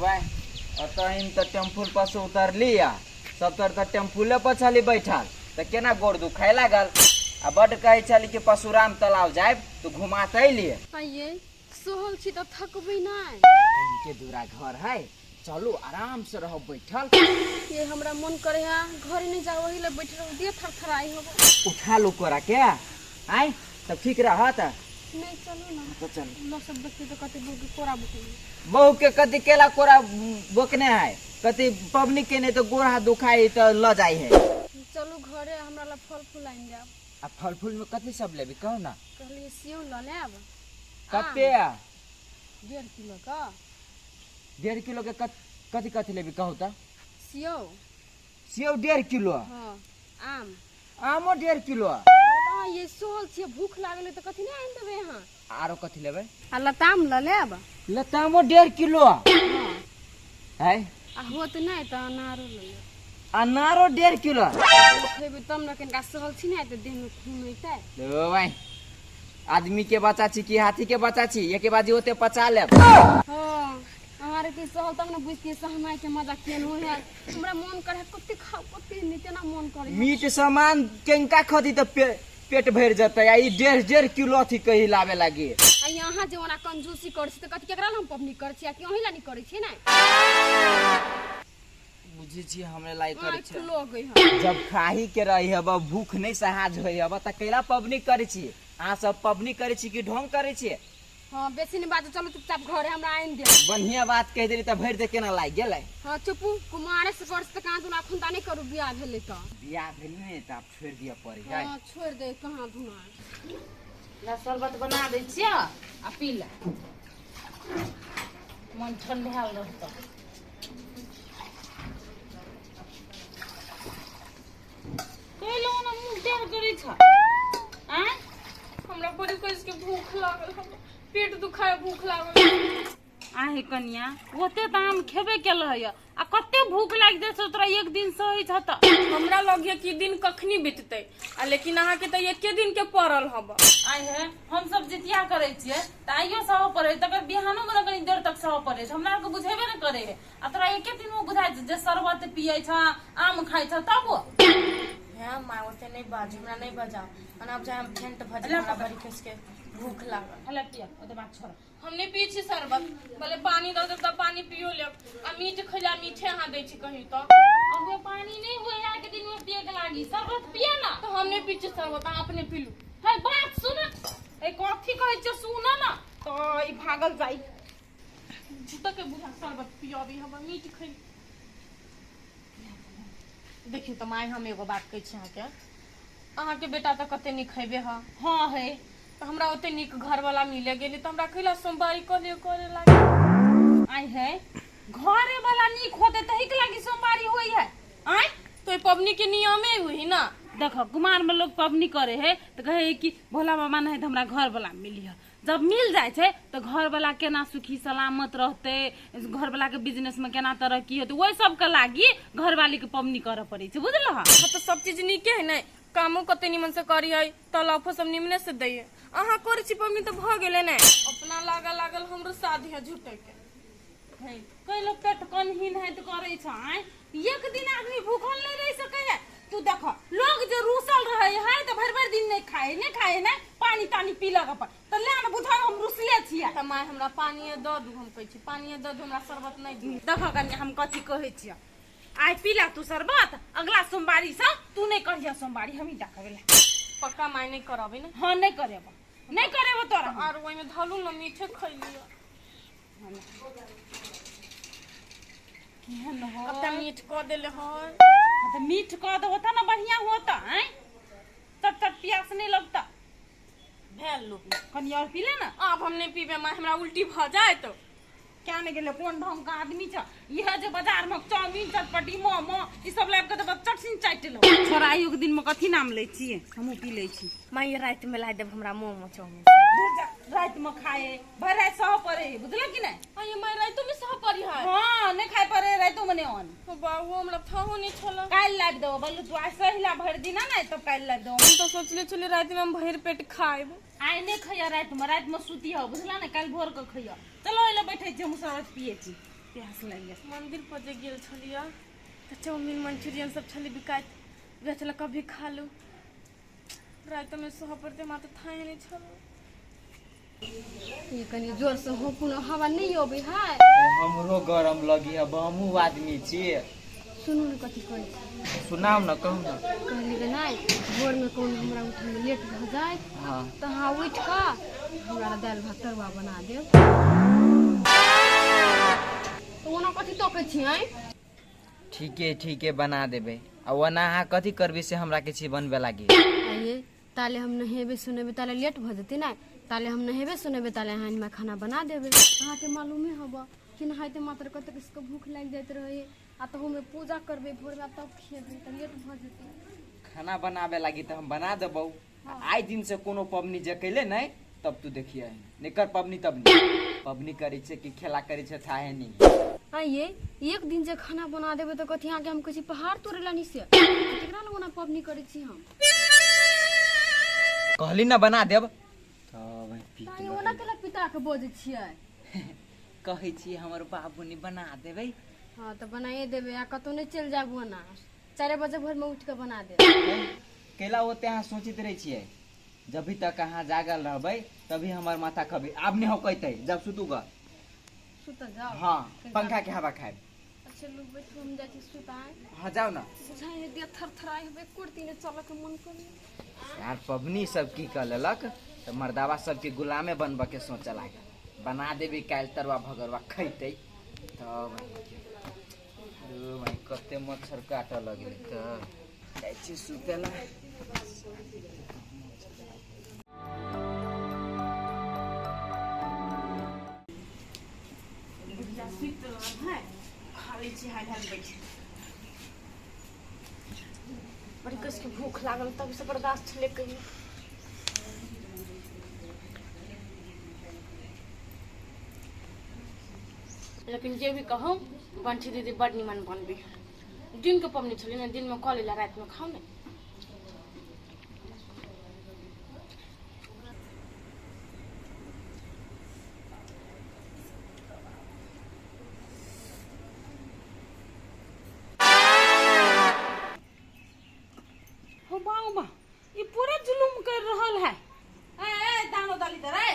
भाई अतहिन तऽ टेम्पुल पर से उतरली आ सब तर तऽ टेम्पुले पर छली बैठल तऽ केना गोड़ दुखाय लागल आ बड कहै छली कि परशुराम तालाब जायब तऽ घुमा तऽ अयलियै। आइये सहल छी तऽ थकबै नहि। के दूरा घर है, चलू आराम से रहब बैठल। ये हमरा मन करे है घरे नहीं जाओ, वही ले बैठ रहू, दिए थरथराई हो। उठा लू कोरा के आय तब ठीक रहत। नहीं चलू ना। तो चलू। लोग सब देखते तो कते बहू के कोरा बोकने। बहू के कति केला कोरा बोकने है, कति पबनी के नहीं तो गोड़ हाथ दुखाई तो ल जाई है। चलू घरे हमरा ला फल फूल आनि जाब। आ फल फूल में कथी सब लेबी कहू ना। कहलिए सेव ल लेब। कते? 1.5 किलो का। 1.5 किलो के कथी कथी लेबी कहू त? सेव। सेव 1.5 किलो? हाँ, आम। आमो 1.5 किलो? हाँ, ये सोहल छियै, भूख लागल है त कथी नहीं आनि देबै अहाँ? आरो कथी लेबै? आ लताम ल लेब। लतामो 1.5 किलो? हाँ। है? आ होत नहीं त अनारो ल लेब। अनारो 1.5 किलो? खेबै तब न, कनिका सहल छी ने त देह में खून अइतै। ओ भाई, आदमी के बच्चा छी कि हाथी के बच्चा छी, एके बाजी ओते पचा लेब। हाँ, अहाँ रहती सहल तब न बुझतियै सहनाइ के मजा केहन होइ है। हमरा मन करे कते खाउ कते नहि, तेना मन करे। मीट सामान केनका खदी त पेट भरि जेतै, आ ई 1.5 किलो अथी कही लाबे लागी। आ यहाँ जे ओना कंजूसी करै छी त कथी केकरा ला हम पबनी करै छी, आ कि अहीं ला नहि करै छी ने? बुझै छी हमरे लायक करै आँखि छै। लगै है। जब खाही के रही हब, भूख नहीं सहाज होई हब त कैला पबनी करै छी? अहाँ सब पबनी करै छी कि ढोंग करै छी? हाँ, बेसी नहीं बात, चलू चुपचाप घरे हमरा आनि दे। बढ़िया बात कहि देली त भरि दे केना लागि गेलै। हाँ चुपू, कुमारे से कर त कहाँ दुना अखन ता नहीं करू, बियाह भेलै त। बियाह भेल ने त आब छोड़ि दिअ पड़ै है। हाँ छोड़ि दे कहाँ दुना। ला शरबत बना दै छियै आ पी ले, मन ठंडायल रहतौ। कैलो ना मुँह टेढ़ करै छ? आँय? हमरा बड़ी कस के भूख लागल हन, पेट दुखाय भूख लागल। आहे कनिया, ओते तऽ आम खेबे केल है आ कते भूख लागि जाइ छौ तोरा एक दिन सहै छ तऽ। हमरा लगिए कि दिन कखनी बीततै, आ लेकिन अहाँके तऽ एके दिन के पड़ल हब। आइ हे, हम सब जितिया करै छियै तऽ आइयो सहऽ पड़ै, तकर बिहानो मे कनी देर तक सहऽ पड़ै छै। हमरा आरके बुझेबे ने करै है, आ तोरा एके दिन मे बुझाइ छै जे शरबत पियै छ, आम खाइ छ तब। हे माँ, ओते नहि बाजू, हमरा नहि बजाउ, ओना आब जाय हम फेंट भऽ जाय, हमरा बड़ी कस के भूख लागल। हले पिया, ओते बात छोड़। हम नहि पियै छी शरबत, भले पानी दऽ देब तऽ पानी पियो लेब, आ मीठ खैला मीठे अहाँ दै छी कहीं तऽ। अब पानी नहीं हुए है के दिन में पिए के लागी, शरबत पिए ना। तऽ हम नहि पी छी शरबत, अहाँ अपने पीलू। है बात सुन, ए कथी कहै छै सुन ना, तऽ ई भागल जाई। झूठा के बुढ़ा शरबत पियाबी हम मीठ खै। देखियौ तऽ माय, हम एगो बात कहै छी अहाँके, अहाँके बेटा तऽ कते नीक हेबे ह। हाँ है। तऽ हमरा ओते नीक घरवाला मिले गेली तऽ हमरा कैला सोमवारी करे करे लागे। आइ है, घरे वाला नीक होते तही के लागी सोमवारी होई है। आइ तो ई पबनी के नियमे हुई ना। देखो कुमार में लोग पबनी करे है तऽ कहे है कि भोला बाबा नहीं तऽ हमरा घर वाला मिली है। जब मिल जाए छै तऽ घर वाला केना सुखी सलामत रहते, घर वाला के बिजनेस में केना तरक्की होते, वही सब के लागी घर वाली के पबनी करे पड़े छै, बुझलह? हाँ तऽ सब चीज नीके है ने, कामो कते निमन से करी है, तलफो सब निमने से दै है। अहाँ करै छी पबनी तऽ भऽ गेलै ने, अपना लागल लागल हमरो शादी है झूठे के। है कई लोग पेट कनहीन है तऽ करै छै। आँय, एक दिन आदमी भूखल नहीं रह सकै है। तू देख लोग जे रूसल रहे है तऽ भरि भरि दिन नहीं खाए, नहीं खाए ने पानी तानी पीलक अपन, तऽ ले ने बुझल हम रुसले छियै। तऽ माय हमरा पानिये दऽ दू, हम कहै छी पानिये दऽ दू, हमरा शरबत नहीं दू। देख कनिया हम कथी कहै छियै, आइ पीला तू शरबत, अगला सोमवारी से तू नहीं करिया सोमवारी, हम ही जा करेला। पक्का माय नहीं करबै ने? हाँ नहीं करेबो, नहीं करेबो तोरा। आर ओहिमे धलू ने मीठे खैलियो। केहन हो? अब तऽ मीठ कऽ देले हन। हाँ, तऽ मीठ कऽ देबो तऽ ने बढ़िया होता। आँय तब तक प्यास नहीं लगता? भेल लोग कनी और पी ले ना। आब हम नहीं पीबे माय, हमरा उल्टी भऽ जायत। क्या नहीं गेलै, कोन ढंग का आदमी छ इहे जे बाजार में चाउमीन चटपटी मोमो ई सब लाबि के देबऽ चटसिन चाटि लो। छोरा आइयो के दिन में कथी नाम लै छियै, हमहूँ पी लै छी। माय राति में ला देब हमरा मोमो चाउमीन। दूर जा, राति में खाए भरि राति सहऽ पड़े है, बुझल कि नहीं? आइयो माय रातिो में सहऽ पड़ी है? हाँ नहीं खाए पड़े रातिो में नहीं अन। बाबू हमरा थाहो नहीं छला। काल्हि लाबि देबो बल्लू, तू आइ सहिला भरि दिना ने तब काल्हि लाबि देबो। हम तो सोचले छली राति में हम भरि पेट खाएब। आइ नहीं खैया राति में, राति में सुती हो बुझला ने, काल्हि भोर के खैया। चलो एले बैठे छी, हम शरबत पिए छी। प्यास लागि गेल। मंदिर पर जे गेल छलियै तऽ चाउमीन मंचूरियन सब छलै बिकाइत, वएह छलै कभी खा लू। रातिमे सहऽ पड़तै, हमरा तऽ थाहे नहि छल। ई कनि जोर से हो, कोनो हवा नहीं अबै है। हमरो गरम लगी है, हमहूँ आदमी छियै। सुनू ने कथी कहै छी। सुनाउ ने, कहू ने। कहली कि नहि भोरमे कोनो हमरा उठैमे लेट भऽ जाय। हाँ। तऽ अहाँ उठि कऽ हमरा दालि भात तरुआ बना देब। तऽ ओना कथी तकै छियै? ठीके ठीके, बना देबै। आ ओना अहाँ कथी करबै से हमरा के छी बनबे लागी? आइए ताले हम नहेबै सुनेबै, ताले लेट भऽ जेतै ने। ताले हम नहेबै सुनेबै, ताले अहाँ इनमे खाना बना देबै। अहाँके मालूमे हबऽ कि नहाइते मात्र कतेक इसके भूख लागि जाइत रहै, आ तहूमे पूजा करबै भोरमे तब खेबै, तऽ लेट भऽ जेतै। खाना बनाबे लागी तऽ हम बना देबौ। आइ दिन से कोनो पबनी जे कैले नहि तब तू देखिए, नहि कर पबनी तब नहि पबनी करै छै कि खेला करै छै, थाहे नहीं। आइए एक दिन जे खाना बना देबै तऽ कथी अहाँके हम कहै छी पहाड़ तोड़े ला नहीं से केकरा लग ओना पबनी करै छी हम? कहली ना बना देब तब पी। ताहि ओना केला पिता के बजै छियै? कहै छी हमर बाबू ने बना देबै। हाँ तऽ बनाइए देबै, आ कतहु नहि चलि जाबू ओना, 4 बजे भोरमे उठि कऽ बना देब। कैला ओते अहाँ सोचैत रहै छियै? जब भी तक अहाँ जागल रहबै तभी हमर माथा खबी आब नहि होकैतै। जब सुतू ग। सुत जाओ। हाँ, पंखा के हवा खायब। अच्छा लू बैठू, हम जाइ छी सुताए। हाँ, जाओ ना। बुझाइ है देह थरथराइ हेबै, कुर्ती नहि चलऽ के मन करी। यार पबनी सब की कर लेलक तऽ मर्दावा सबके गुलामे बनबऽ के सोचऽ लागल। बना देबी काल्हि तरुआ भगरुआ खैतै तब। भाई कते मच्छर काटऽ लगलै, तऽ जाइ छी सुते ला। बुढ़िया सुति रहल है, खा लै छी हाल हाल बैठ। बड़ी कसके भूख लागल, तब से बर्दाश्त छलै कहियो। लेकिन जे भी कहू, बंठी दीदी बड निमन बनबी। दिन के पबनी छलै ने, दिनमे कऽ लेला, रातिमे खाउ ने। हो बाऊ बा, ई पूरा जुलुम कर रहल है। ए ए दानो दाली दर ए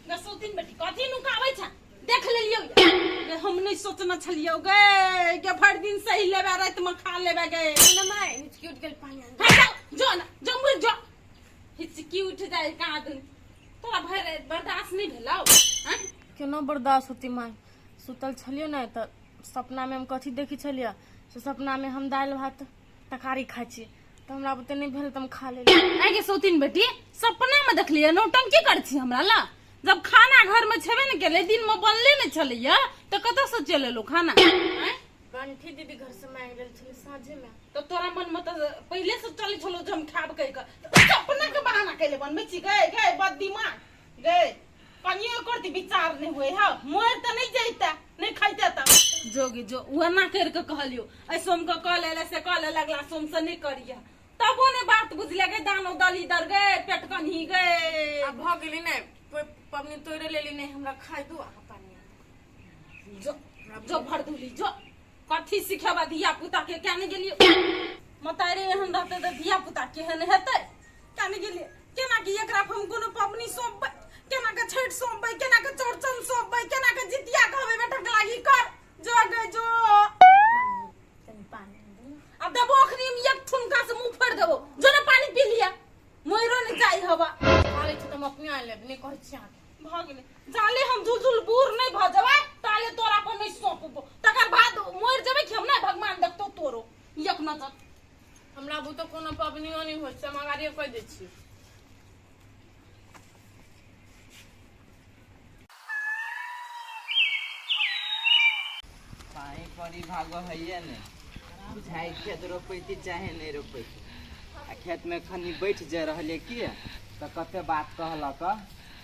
गसौतीन बेटी, कथी नुकाबै छ? देख लेलियौ गे, हम नहीं सोचना छलियौ गे के भरि दिन सही लेबे, राति में खा लेबे गे। ना माय, हिचकी उठि गेल, पानि आनि। हट जाओ, जो ना जो मर जो, हिचकी उठ जाए कहाँ दिन। तोरा भरि राति बर्दाश्त नहीं भेलौ हैं? केना बर्दाश्त होती माय? सुतल छलियै ने तऽ सपनामे हम कथी देखै छलियै से सपनामे हम दालि भात तरकारी खाइ छी, तऽ हमरा बुते नहि भेल तऽ हम खा लेलियै। आइ के सौतीन बेटी, सपना में देखलियै नौटंकी कर छी हमरा ला? जब खाना घर में छेबे ने केलै, दिन में बनले ने छलैया, तऽ कतऽ से चलि एलौ खाना आँय? बंठी दीदी घर से मांगि लेल छलै साँझेमे। तऽ तोरा मन में तऽ पहिले से चलै छलौ जे हम खायब कहि कऽ, तऽ सपना के बहाना कैले बनबै छी गए? गए बददिमाग गए, कनियो करती विचार नहीं हुए है, मर तऽ नहीं जैता नहीं खैते तऽ जोगी जो ओना करि कऽ कहलियो। एहि सोम के कऽ लेले से कऽ ले लगला सोम से नहीं करिया, तबो ने बात बुझले गे। दानो दली दर गे, पेट कन्ही गे। आब भऽ गेली ने पबनी तोड़ि लेली नहि, हमरा खाइ दू अहाँ, पानि आनि। जो जो भरदुली जो, कथी सिखेबा धिया पुता के? क्या नहीं गेलियो मतारे एहन रहते तऽ धिया पुता केहन हेतै? क्या नहीं गेलियै? केना कि एकरा पर हम कोनो पबनी सौंपबै? केना के छठि सौंपबै? केना के चौरचन सौंपबै? केना के जितिया कहबै बेटा के लागी कर? जो गे जो। कनि पानि आनि दू। अब देबो अखनी हम एक ठुनका से मुंह फोड़ देबो, जो ने पानी पी लिया, मोरो ने जाई हवा। खा लै छी तऽ हम अपने आनि लेब, नहि कहै छी अहाँके। भऽ गेलै, जाले हम झुलझुल बूढ़ नहि भऽ जेबै ताले तोरा पर नहि सौंपबो। तकर बाद मरि जेबै कि हम नहि, भगवान देखतौ तोरो एक नजर। हमरा बुते कोनो पबनियो नहि होइ छै, हम अगाड़िये कहि दै छी। पानी पड़ी भागो हैये ने बुझाइ, खेत रोपैती चाहे नहि रोपैती। आ खेतमे खनी बैठ जा रहलै की तऽ कते बात कहलक,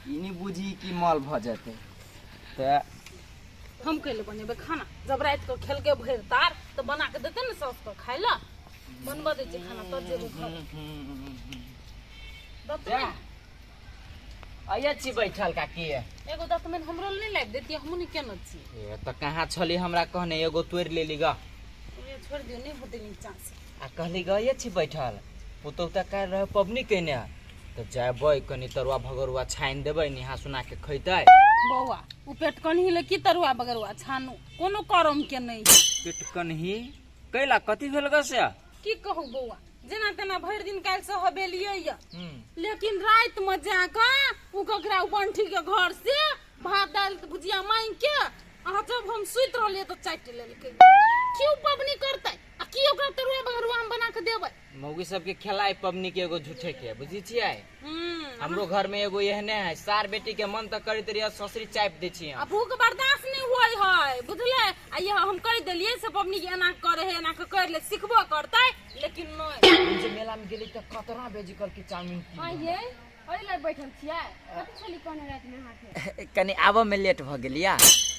ई नहि बुझी कि मल भऽ जेतै तऽ। हम कैले बनेबै खाना? जब राति के खेलके भरि तार तऽ बना के देतै ने साउस के खाय ला। बनबऽ दै छै खाना तब जेबै घर। देतौ जा। ने? आया छी बैठल काकी। एगो 10 मिनट हमरो नहीं लाइब देती, हमहु नहीं केने छी। ए त कहाँ छली हमरा कहने एगो तोड़ लेली ग। ए छोड़ दियो, नहीं होते नीचा से। आ कहली ग ये छी बैठल पुतौ त काल रहे पबनी केने त जाबे कनी तरुआ भगरुआ छानि देबै निहा सुना के खैतै। बौआ उ पेट कनही ले की तरुआ बगरुआ छानू, कोनो करम के नहीं। पेट कनही कैला कथी भेल ग से? की कहू बौआ, जेना तेना भरि दिन काल्हि से हबेलियै या, लेकिन राति में जाके उ ककरा बंठी के घर से भात दालि भुजिया मांगि के अहाँ जब हम सुति रहलियै तऽ चाटि लेलकै। क्यों पबनी करतै आ की ओकरा तरुआ बगरुआ हम बना के देबै? मौगी सबके खेलाय पबनी के एगो झूठे के बुझी छियै। हमरो घर में एगो एहने है, सार बेटी के मन त करैत रहिए ससुरी चापि दै छियै। आ भूख बर्दाश्त नहीं होय है बुझले। आ ये हम कहि देलियै से पबनी के एना करे है एना के कर ले, सिखबो करतै लेकिन नहीं। जे मेला में गेली त कतरा बेजी कल के चाउमीन हां ये ओइ लग बैठल छियै। कथि छली कहने राति में अहाँके? कनी आबऽ में लेट भ गेलिया।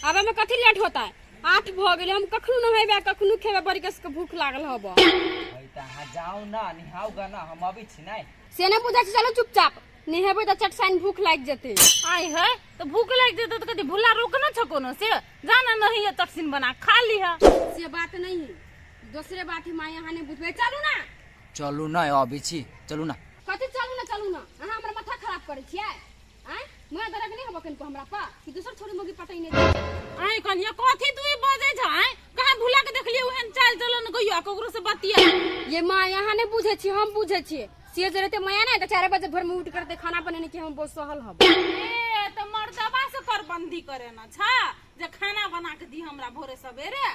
आबऽ में कथि लेट होता है? 8 भ गेलै, हम कखनो नहेबै कखनो खेबै, बड़ी कस के भूख लागल हब। त अहाँ जाउ ना निहाउ ग ना, हम अबै छी नै। से नै बुझै छी, चलू चुपचाप नहेबै त चटसाइन भूख लागि जेतै। आइ है त भूख लागि जेतै त कथि भूला रोकना छ कोनो से? जाना नहीं है तकसिन बना खा लिह। से बात नहीं है, दोसरे बात है माय, अहाँ नहीं बुझबै। चलू ना। चलू ना अबै छी, चलू ना। कथि चलू ना? चलू ना, अहाँ हमर माथा खराब करै छियै। आँय मुँह दरक नहीं हब कनिको हमरा पर कि दोसर छोरी मोगी पटैने छै? आइ कनिया कथि तू बजै छ? आइ कहाँ भूला के देखलियै ओहन चाल चलन गइयो ककरो से बतिया। ये माँ यहाँ नहीं बुझे छी, हम बुझे छी। से जे रहते माया नहीं त 4 बजे भोर में उठ करते खाना बनेने के हम बहुत सहल हब। ए त मर्दबा से करबंदी करे न छा जे खाना बना के दी हमरा भोरे सबेरे।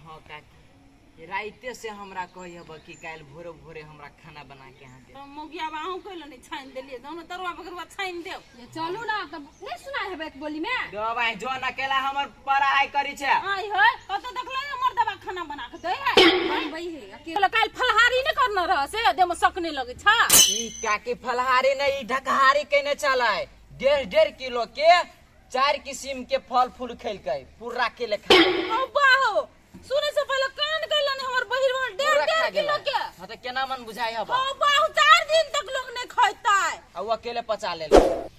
हां काकी राइते से हमरा कही हब कि काल्हि भोरे भोरे हमरा खाना बना के अहाँ दे। त मोगिया बाहु कहलो नहीं छानि देलियै, जौन तरुआ बगरुआ छानि देब। ये चलू ना तब नहीं सुना हेबे एक बोली में। दबाई जो न केला हमर पढ़ाई करी छै। आइ है कत देखलै मर्दबा खाना बना के दै है। बनबै है अकेले। काल्हि फलहारी नहीं करना रह से देह में शक नहीं लगे छा। ई काकी फलहारी नहीं, ई ढकहारी केने चलै। 1.5 किलो के 4 किस्म के फल फूल खेलकै, पूरा केले खा। ओ बाहो सुने से पहले कान कहलन हमर बहिरवा 1.5 किलो के। हां त केना मन बुझाई हब? ओ बाहु 4 दिन तक लोग नहीं खैतै आ उ अकेले पचा लेल।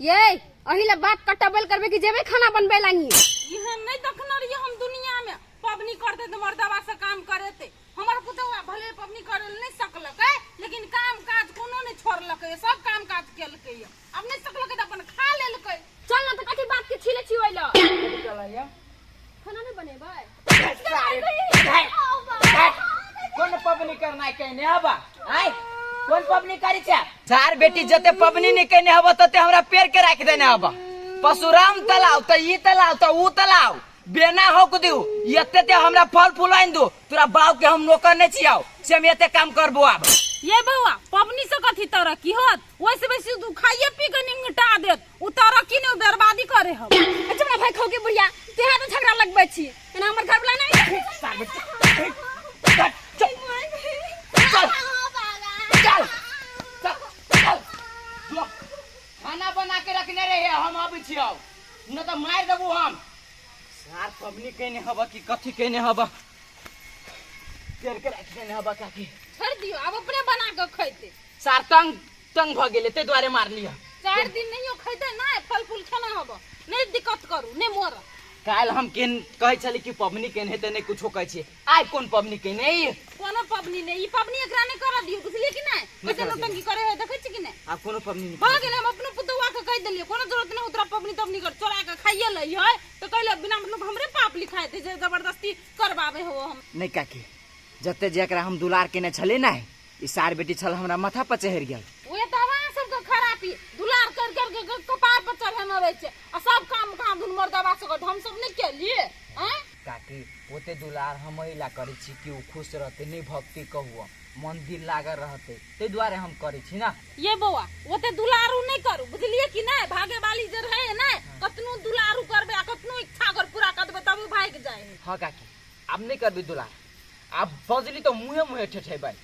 ये अहिला बात कटबल करबे कि जेबे खाना बनबै लानी? इहन नहीं देखने रहिए हम दुनिया में पबनी करते त मर्दबा से काम करेते। हमर पुतौआ भले पबनी करे नहीं सकलकै लेकिन काम काज कोनो नहीं छोड़लकै, सब काम काज केलकै। अब नहीं सकलकै त अपन खा लेलकै। चल ना त कथि बात के छिले छी ओइला? कथि चलैया? खाना नहीं बनेबै? कोन पबनी करना केने हबा? आय कोन पबनी करी छै? चार बेटी जते पबनी नहीं केने हबा तते हमरा पेड़ के राख देने हबा। परशुराम तलाव त ई तलाव त ऊ तलाव बेना होक दिउ, एते ते हमरा फल फूल आनि दू। तोरा बाप के हम नौकर नहीं छियौ से हम एते काम करबो आब। ये बौआ पबनी से कथी तरक्की होत? ओइसे बेसी तू खाइए पी के निंगटा देत, उ तरक्की नहीं बर्बादी करे हम। अच्छा हमरा भाई खाओ के बुढ़िया तेहा तो झगड़ा लगबै छी, एना हमर घर वाला नहीं। चल चल चल चल जो खाना बना के रखने रहे हम अबै छियौ, न त मारि देबू हम। सार पबनी केने हब कि कथी केने हब? पेड़ के राखि देने हब काकी। छोड़ दियो अब अपने बना के खैते। सार तंग तंग भ गेलै ताहि दुआरे मारलियै। 4 दिन नहीं खैते ना फल फूल खाना हब, नहीं दिक्कत करू नहीं मोर। काल्हि हम केन कहै छली कि पबनी केने हेतै नहीं कुछो कहै छियै, आइ कोन पबनी केने? ई कोनो पबनी नहीं, ई पबनी एकरा नहीं करऽ दियौ बुझलियै कि नहीं? नहि कते करऽ नौटंकी करे है देखै छी कि नहीं? आब कोनो पबनी नहीं भऽ गेलै, हम अपनो पुतौआ के कहि देलियै कोनो जरूरत नहीं उतरा पबनी तबनी कर चोरा के खाइए लै है त कहले बिना मतलब हमरे पाप लिखाइ दे जे जबरदस्ती करबाबै हो हम। नहीं काकी जते जेकरा हम दुलार केने छली नै ई सार बेटी छल हमरा माथा पर चढ़ि गेल। ओए त अहाँ सबके खराबी दुलार कर कर के कपार पर चढ़ेने रहै छै आ सब काम काम दुन मर्दबा से कर, हम सब नहीं केलियै। आँय काकी ओते दुलार हम एहि ला करै छी कि ओ खुश रहतै, नहीं भक्ति कहू मंदिर लागल रहतै ताहि दुआरे हम करै छी ना। ये बौआ ओते दुलारू नहीं करू बुझलियै कि नहीं? भागे वाली जे रहे ने कतनो दुलारू करबै आ कतनो इच्छा कर पूरा कर देबै तब भागि जाइ है। हाँ काकी आब नहीं करबै दुलार, आब बजली तो मुँहे मुँहे ठेठेबै।